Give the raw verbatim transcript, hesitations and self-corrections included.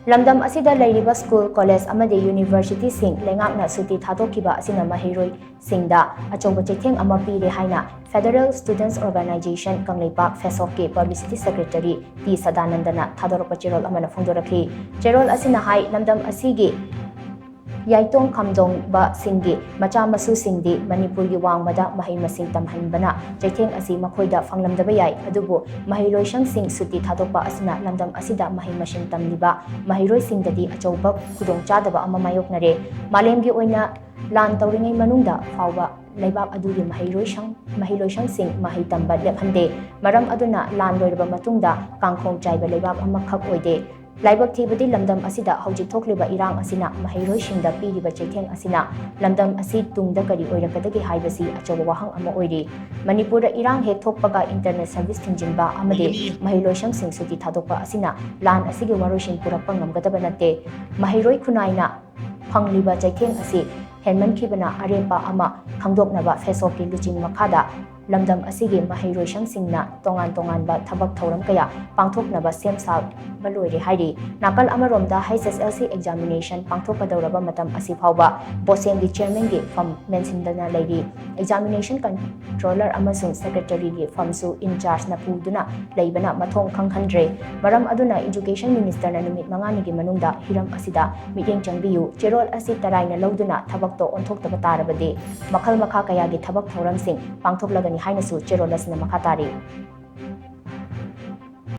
ꯂꯝꯗꯝ ꯑꯁꯤꯗ ꯂꯩꯔꯤꯕ ꯁ꯭ꯀꯨꯜ, ꯀꯣꯂꯦꯖ ꯑꯃꯗꯤ ꯌꯨꯅꯤꯚꯔꯁꯤꯇꯤꯁꯤꯡ ꯂꯩꯉꯥꯛꯅ ꯁꯨꯇꯤ ꯊꯥꯗꯣꯛꯈꯤꯕ ꯑꯁꯤꯅ ꯃꯍꯩꯔꯣꯏꯁꯤꯡꯗ ꯑꯆꯧꯕ ꯆꯩꯊꯦꯡ ꯑꯃ ꯄꯤꯔꯦ ꯍꯥꯏꯅ Federal Students Organization ꯀꯪꯂꯩꯄꯥꯛ, ꯐꯦꯁꯣꯛꯀꯤ Publicity Secretary ꯇꯤ ꯁꯗꯥꯅꯟꯗꯅ ꯊꯥꯗꯣꯔꯛꯄ ꯆꯦꯔꯣꯜ ꯑꯃꯅ ꯐꯣꯡꯗꯣꯔꯛꯈꯤ꯫ ꯆꯦꯔꯣꯜ ꯑꯁꯤꯅ ꯍꯥꯏ, ꯂꯝꯗꯝ ꯑꯁꯤꯒꯤ ꯌꯥꯏꯇꯣꯡ ꯈꯥꯝꯗꯣꯡꯕꯁꯤꯡꯒꯤ ꯃꯆꯥ ꯃꯁꯨꯁꯤꯡꯗꯤ ꯃꯅꯤꯄꯨꯔꯒꯤ ꯋꯥꯡꯃꯗ ꯃꯍꯩ ꯃꯁꯤꯡ ꯇꯝꯍꯟꯕꯅ ꯆꯩꯊꯦꯡ ꯑꯁꯤ ꯃꯈꯣꯏꯗ ꯐꯪꯂꯝꯗꯕ ꯌꯥꯏ, ꯑꯗꯨꯕꯨ ꯃꯍꯩꯂꯣꯏꯁꯪꯁꯤꯡ ꯁꯨꯇꯤ ꯊꯥꯗꯣꯛꯄ ꯑꯁꯤꯅ ꯂꯝꯗꯝ ꯑꯁꯤꯗ ꯃꯍꯩ ꯃꯁꯤꯡ ꯇꯝꯂꯤꯕ ꯃꯍꯩꯔꯣꯏꯁꯤꯡꯗꯗꯤ ꯑꯆꯧꯕ ꯈꯨꯗꯣꯡꯆꯥꯗꯕ ꯑꯃ ꯃꯥꯌꯣꯛꯅꯔꯦ꯫ ꯃꯥꯂꯦꯝꯒꯤ ꯑꯣꯏꯅ ꯂꯥꯟ ꯇꯧꯔꯤꯉꯩ ꯃꯅꯨꯡꯗ ꯐꯥꯎꯕ ꯂꯩꯕꯥꯛ ꯑꯗꯨꯒꯤ ꯃꯍꯩꯔꯣꯏꯁꯪ, ꯃꯍꯩꯂꯣꯏꯁꯪꯁꯤꯡ ꯃꯍꯩ ꯇꯝꯕ ꯂꯦꯞꯍꯟꯗꯦ꯫ ꯃꯔꯝ ꯑꯗꯨꯅ ꯂꯥꯟ ꯂꯣꯏꯔꯕ ꯃꯇꯨꯡꯗ ꯀꯥꯡꯈꯣꯡ ꯆꯥꯏꯕ ꯂꯩꯕꯥꯛ ꯑꯃꯈꯛ ꯑꯣꯏꯗꯦ꯫ ꯂꯥꯏꯕꯛ ꯊꯤꯕꯗꯤ ꯂꯝꯗꯝ ꯑꯁꯤꯗ ꯍꯧꯖꯤꯛ ꯊꯣꯛꯂꯤꯕ ꯏꯔꯥꯡ ꯑꯁꯤꯅ ꯃꯍꯩꯔꯣꯏꯁꯤꯡꯗ ꯄꯤꯔꯤꯕ ꯆꯩꯊꯦꯡ ꯑꯁꯤꯅ ꯂꯝꯗꯝ ꯑꯁꯤ ꯇꯨꯡꯗ ꯀꯔꯤ ꯑꯣꯏꯔꯛꯀꯗꯒꯦ ꯍꯥꯏꯕꯁꯤ ꯑꯆꯧꯕ ꯋꯥꯍꯪ ꯑꯃ ꯑꯣꯏꯔꯤ꯫ ꯃꯅꯤꯄꯨꯔꯗ ꯏꯔꯥꯡ ꯍꯦꯛ ꯊꯣꯛꯄꯒ internet service ꯊꯤꯡꯖꯤꯟꯕ ꯑꯃꯗꯤ ꯃꯍꯩꯂꯣꯏꯁꯪꯁꯤꯡ ꯁꯨꯇꯤ ꯊꯥꯗꯣꯛꯄ ꯑꯁꯤꯅ ꯂꯥꯟ ꯑꯁꯤꯒꯤ ꯋꯥꯔꯣꯏꯁꯤꯟ ꯄꯨꯔꯛꯄ ꯉꯝꯒꯗꯕ ꯅꯠꯇꯦ꯫ ꯃꯍꯩꯔꯣꯏ ꯈꯨꯟꯅꯥꯏꯅ ꯐꯪꯂꯤꯕ ꯆꯩꯊꯦꯡ ꯑꯁꯤ ꯍꯦꯟꯃꯟꯈꯤꯕꯅ ꯑꯔꯦꯞꯄ ꯑꯃ ꯈꯪꯗꯣꯛꯅꯕ ꯐꯦꯁꯣꯛꯀꯤ ꯂꯨꯆꯤꯡ ꯃꯈꯥꯗ ꯂꯝꯗꯝ ꯑꯁꯤꯒꯤ ꯃꯍꯩꯔꯣꯏꯁꯪꯁꯤꯡꯅ ꯇꯣꯉꯥꯟ ꯇꯣꯉꯥꯟꯕ ꯊꯕꯛ ꯊꯧꯔꯝ ꯀꯌꯥ ꯄꯥꯡꯊꯣꯛꯅꯕ ꯁꯦꯝ ꯁꯥꯕ ꯂꯣꯏꯔꯦ ꯍꯥꯏꯔꯤ꯫ ꯅꯥꯀꯜ ꯑꯃꯔꯣꯝꯗ H S L C examination ꯄꯥꯡꯊꯣꯛꯀꯗꯧꯔꯕ ꯃꯇꯝ ꯑꯁꯤ ꯐꯥꯎꯕ ꯕꯣꯁꯦꯝꯒꯤ chairman ꯒꯤ ꯐꯝ ꯃꯦꯟꯁꯤꯟꯗꯅ ꯂꯩꯔꯤ꯫ Examination controller ꯑꯃꯁꯨꯡ secretary ꯒꯤ ꯐꯝꯁꯨ in charge ꯅ ꯄꯨꯗꯨꯅ ꯂꯩꯕꯅ ꯃꯊꯣꯡ ꯈꯪꯍꯟꯗ꯭ꯔꯦ꯫ ꯃꯔꯝ ꯑꯗꯨꯅ education minister ꯅ ꯅꯨꯃꯤꯠ ꯃꯉꯥꯅꯤꯒꯤ ꯃꯅꯨꯡꯗ ꯍꯤꯔꯝ ꯑꯁꯤꯗ ꯃꯤꯠꯌꯦꯡ ꯆꯪꯕꯤꯌꯨ꯫ ꯆꯦꯔꯣꯜ ꯑꯁꯤ ꯇꯔꯥꯏꯅ ꯂꯧꯗꯨꯅ ꯊꯕꯛꯇꯣ ꯑꯣꯟꯊꯣꯛꯇꯕ ꯇꯥꯔꯕꯗꯤ ꯃꯈꯜ ꯃꯈꯥ ꯀꯌꯥꯒꯤ ꯊꯕꯛ ꯊꯧꯔꯝꯁꯤꯡ ꯄꯥꯡꯊꯣꯛꯂꯒꯅꯤ ꯍꯥꯏꯅꯁꯨ ꯆꯦꯔꯣꯜ ꯑꯁꯤꯅ ꯃꯈꯥ ꯇꯥꯔꯤ꯫